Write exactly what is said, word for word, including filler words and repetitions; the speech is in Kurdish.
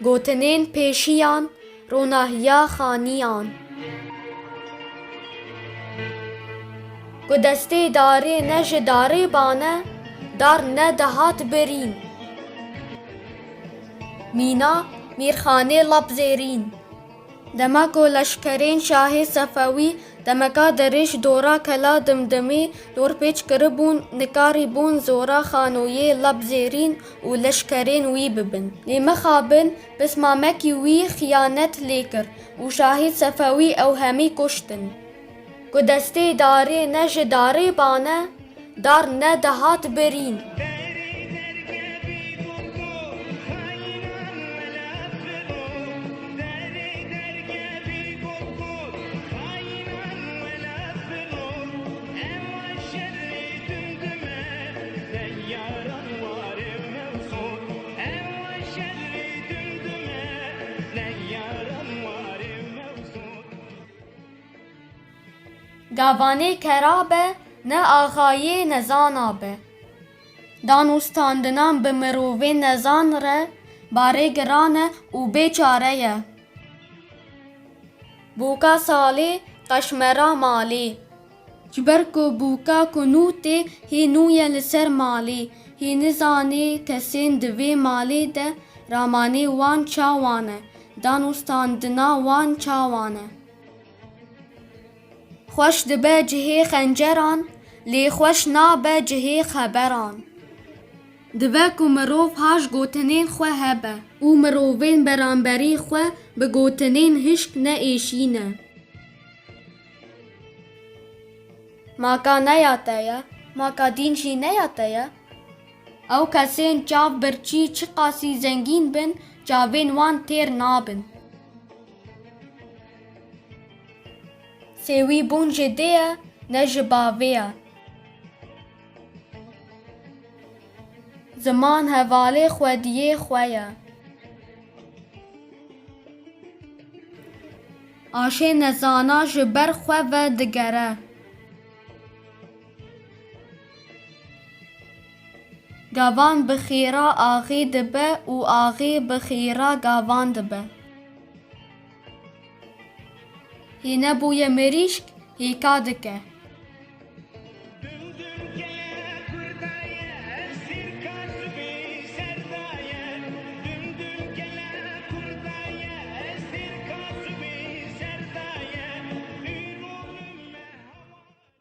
Gotinên pêşiyan, ronahiya xaniyan. Ku destê darê ne ji darê bane, dar ne dihat birîn. Mîna Mîrxanê Labzêrîn. Dema ku leşkerên şahê Sefewî demeka dirêj dora Kela Dimdimê dorpêç kiribûn, nikarîbûn zora xanoyê Labzêrîn û leşkerên wî bibin. Lê mixabin, pismamekî wî xiyanet lê kir û şahê Sefewî ew hemî kuştin. Ku destê darê ne ji darê bane, dar ne dihat birîn. Gavanê kera be, ne axayê nezana be. Dan û standinan bi mirovên nezan re barê giran e û bê çare ye. Bûka salê qeşmera malê. Ji ber ku bûka ku nû tê hê nû ye li ser malê, hê nizanê kesên di vê malê de ramanê wan çawan e, dan û standina wan çawan e. Xweş dibe cihê xenceran, lê xweş nabe cihê xeberan. Dibe ku mirov ha ji gotinên xwe hebe û mirovên beramberî xwe bi gotinên hişk neêşîne. Maka ne ya te ye, maka dîn jî ne ya te ye. Ew kesên çav birçî çiqasî zengîn bin, çavên wan têr nabin. Sêwîbûn ji dê ye, ne ji bavê ye. Ziman hevalê xwediyê xwe ye. Aşê nezana ji ber xwe ve digere. Gavan bi xêra axê dibe û axê bi xêra gavan dibe. Hê nebûye mirîşk, hêka dike.